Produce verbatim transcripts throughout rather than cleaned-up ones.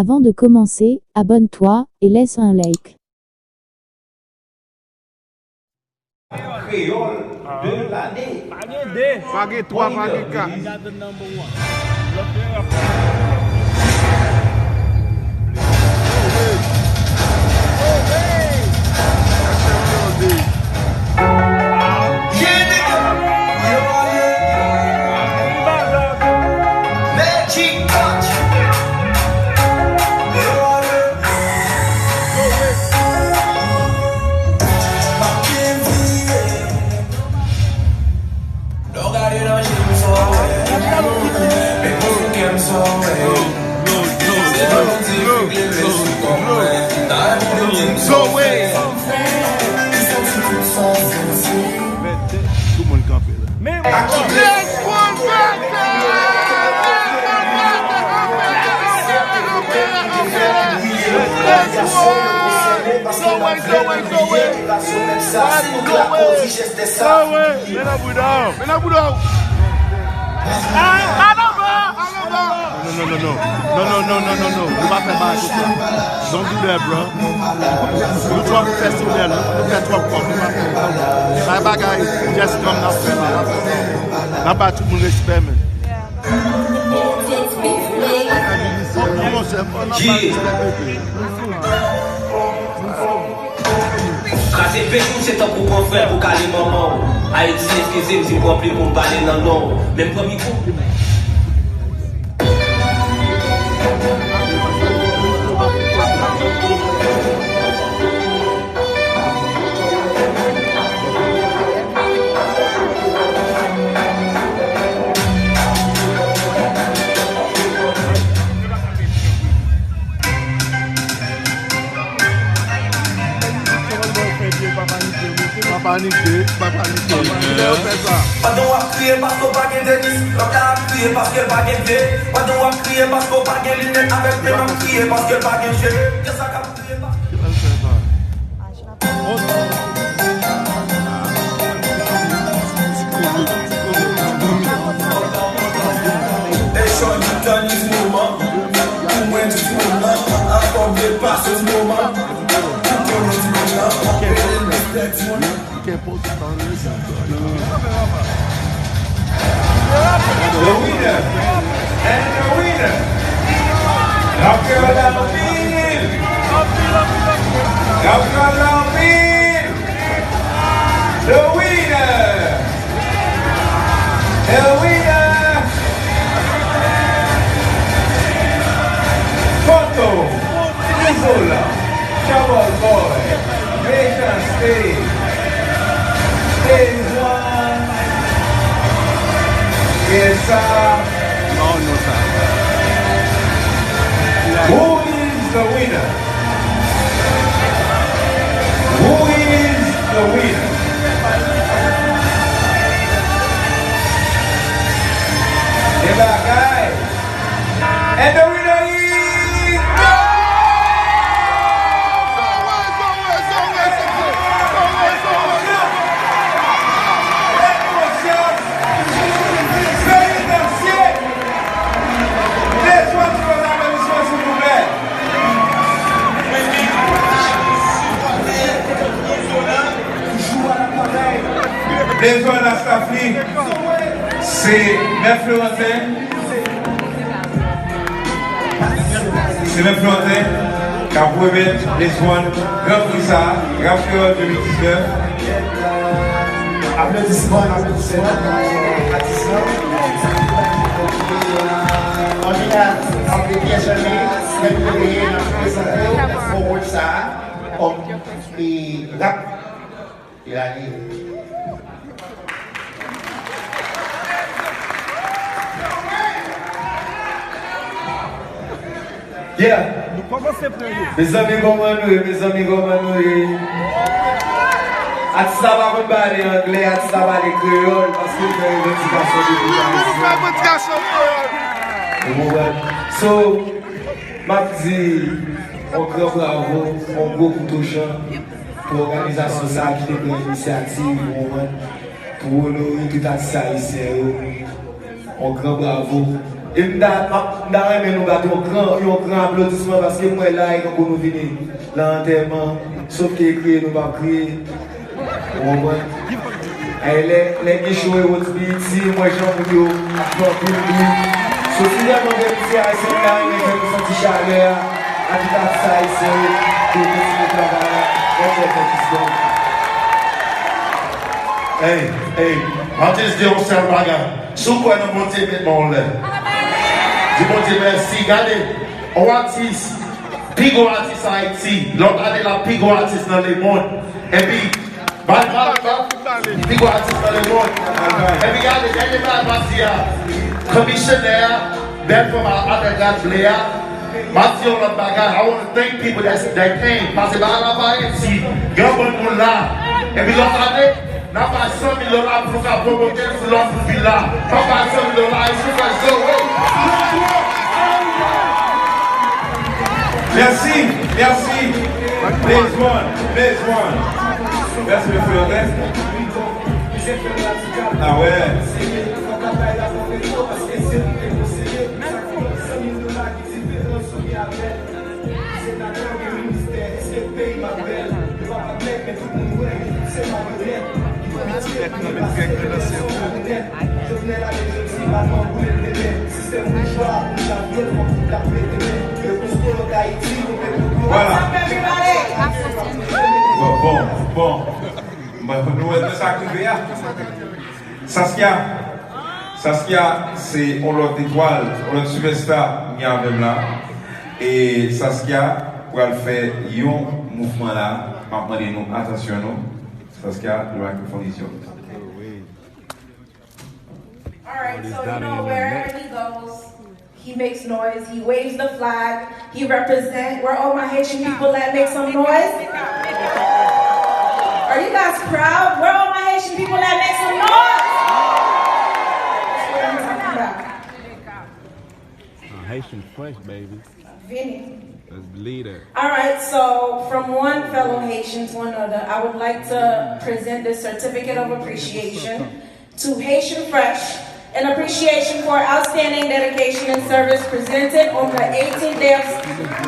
Avant de commencer, abonne-toi et laisse un like. Kreyòl de lane. Pa gen de. Pa gen twa, pa gen kat. Got the number one. Love the rap. Yeah, nigga. Magic touch. Tout moun kanpe la. Men mwen. Men nan bouda w. Men nan bouda w. Ah, ah, non, non, non, non, non. Non, non, non, non, non, non, non. Nou pa fè bagay konsa. Don't do that, bro. Nou twò pèsonèl, nou fè twòp kòb, nou pa fè kòb. Sa bagay, just come n ap fè la. N ap bay tout moun respè, men. Kraze pej ou se tankou pran frè pou kale manman w. Ayiti, eskize m si m pran plim pou m pale nan non w. Men m pran mikwo. Pa panike, pa panike. Kilè yo fè sa? Pandan w ap kriye paske w pa gen tenis, lòt la ap kriye paske l pa gen pye. Pandan w ap kriye paske w pa gen linèt, avèk men m ap kriye paske l pa gen je. Gen sa k ap kriye paske. Kilè yo fè sa? Echòj ou tann jis moman. Pou mwen, jis moman. Ankò byen pase moman. Pou konnen ti moun nan, anpil respè ti moun. The winner and the winner. Rapè la anpil. Rapè la anpil. The winner. The winner. Photo. Izola. Trouble Boy. Mechanste. Dezwan. Gen sa. Non, non, sa. Who is the winner? Who is the winner? Gen bagay. And the winner is Joe! Felisitasion! Dezwan ti aplasman, silvouplè. Dezwan ak staff li. Se Mèt Floranten. Se Mèt Floranten k ap remèt Dezwan Gran Pri sa a, Rap Kreyòl de mil diznèf. Aplodisman, aplodisman, atis lan. An jenèral, ap de pyès janmen, Mèt Floranten, n ap prezante award sa a kòm, e, rap de lane. Yeah. Nou kòmanse pran yo. Mezanmi, kòman nou ye? Mezanmi, kòman nou ye? Atis la pa konn pale anglè, atis la pale kreyòl, paske l fè revandikasyon depi nan revandikasyon kreyòl. Ou konprann? So, m ap di, yon gran bravo, yon gwo kout chan. Pou òganizasyon sa a ki te pran inisyativ, ou konprann, pou onore tout atis ayisyen yo, yon gran bravo. E m ta, m ta renmen nou bat yon gran, yon gran aplodisman paske m wè la e tankou nou vini nan antèman, sof ke kriye nou p ap kriye. Ou konprann? Ey, lè, lè gen show Ewoodz B E T, m wè jan moun yo ap fè anpil bri. So, si vrèman gen misye ayisyen, m ta renmen fè nou santi chalè a, a tout atis ayisyen yo, pou yo kontinye travay la. Mwen fè fè plis bon. Ey, ey, m ap jis di yon sèl bagay. Si w kwè nan Bondye, met men w anlè. Di Bondye mèsi. Gade, yon atis, pi gwo atis Ayiti. Lòt ane l ap pi gwo atis nan lemonn. Epi, bay, bay, bay, pi gwo atis nan lemonn. Epi gade, dènye bagay m ap di a, komisyonè a, bèl fanm a, avèk rad ble a, m ap di yon lòt bagay. I wanna thank people that, that came. Paske bagay la pa reyisi. Gen yon bann moun la. Epi lòt ane, n ap bay san mil dola pou nou ka pwomote l sou lòt pou vin la. N ap bay san mil dola, e sou fè Zoe. Mèsi, mèsi. Blaze One, Blaze One. Mèsi, mesye. Ah ouais. Voilà. Bon, bon, bon. Bon, nou wè sa k rive a. Saskia, Saskia se yon lòt etwal, yon lòt sipèsta m gen avè m la. E Saskia pral fè yon mouvman la, m ap mande nou atansyon nou. Saskia, the microphone is yours. All right, so you know wherever he goes, he makes noise, he waves the flag, he represent. Where all my Haitian people at, make some noise? Are you guys proud? Where all my Haitian people at, make some noise? That's what I'm talking about. Uh, Haitian French, baby. Vini. Let's lead her. All right, so from one fellow Haitian to another, I would like to present this certificate of appreciation to Haitian Fresh in appreciation for outstanding dedication and service presented on the eighteenth day of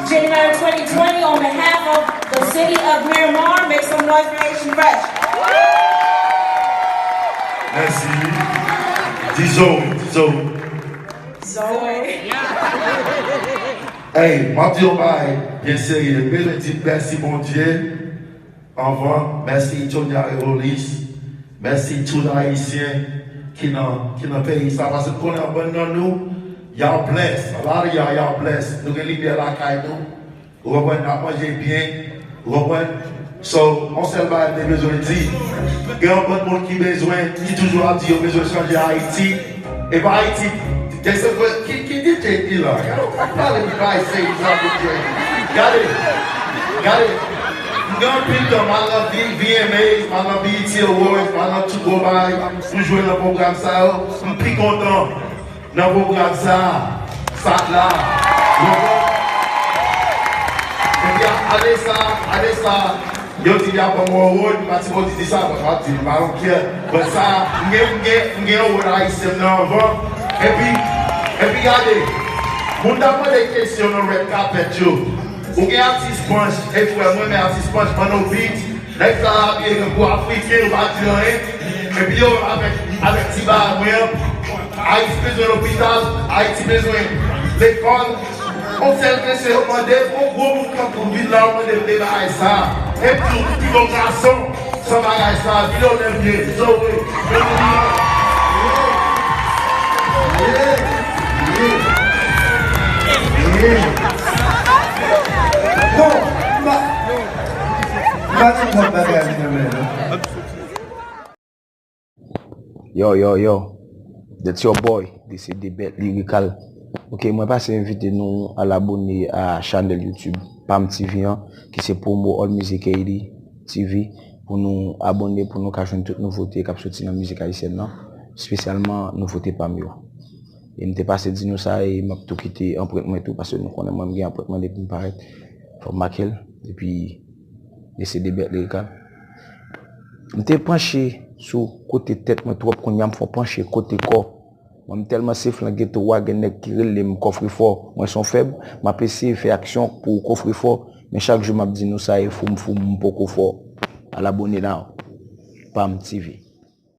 January twenty twenty on behalf of the city of Miramar. Make some noise for Haitian Fresh. Mèsi. Di Zoe, di Zoe. Zoe. Hey, m ap di yon bagay byen serye. M bezwen di mèsi Bondye anvan. Mèsi Tonya Revolis. Mèsi tout Ayisyen ki nan, ki nan peyi sa. Paske m konnen yon bann nan nou, y'all blessed. A lot of y'all, y'all blessed. Nou gen limyè lakay nou. Ou konprann? N ap manje byen. Ou konprann? So, yon sèl bagay m te bezwen di. Gen yon bann moun ki bezwen, ki toujou ap di yo bezwen chanje Ayiti. E pa Ayiti. Gen se ki, ki, ki D J ki la? Gade, ou pa pale m bay se sa pou Dye. Gade. Gade. M gen anpil tan, m al nan V M As, m al nan B E T Awards, m al nan tout gwo bagay pou jwe nan pwogram sa yo. M pi kontan nan pwogram sa, sa la. Epi ane sa, ane sa, yo di y ap ban m yon award, m pa t sipoze di sa, paske m ap di m pa yon kyè. But sa, m gen, m gen, m gen yon award ayisyen m nan anvan. Epi, epi gade, moun t ap mande kesyon nan red carpet yo. Ou gen atis panch, e frè, mwen renmen atis panch, Manno Beats, nèg sa abiye tankou afriken, yo pa di anyen. Epi yo avèk, avèk ti bagay mwen an, Ayiti bezwen lopital, Ayiti bezwen lekòl. On sèl kesyon yo mande, on gwo moun tankou m vin la, yo mande m de bagay sa. E m di w, pi bon gason, san bagay sa, milyonè m ye, Zoe, yo di m, Bon, m pa, m pa gen kòb bagay m nan men non. Yo, yo, yo. That's your boy, D C D Bet Lyrical. Ok, mwen pase envite nou al abone a chanèl YouTube Pam T V an, ki se Promo All Music Haiti T V, pou nou abone, pou nou ka jwenn tout nouvote k ap soti nan mizik ayisyèn nan, espesyalman nouvote Pam yo. E m te pase di nou sa, e m ap tou kite anprent mwen tou, paske nou konnen mwen m gen anprent mwen depi m parèt, fò m make l, epi D C D Bet Lyrical. M te panche sou kote tèt mwen twòp, kounye a m fò panche kote kò. Mwen, m tèlman se flan geto wa, gen nèg ki rele m kofrefò. Mwen se yon fèb, m ap eseye fè aksyon pou kofrefò, men chak jou m ap di nou sa e fou m fou m, m poko fò. Al abone la. Pam T V.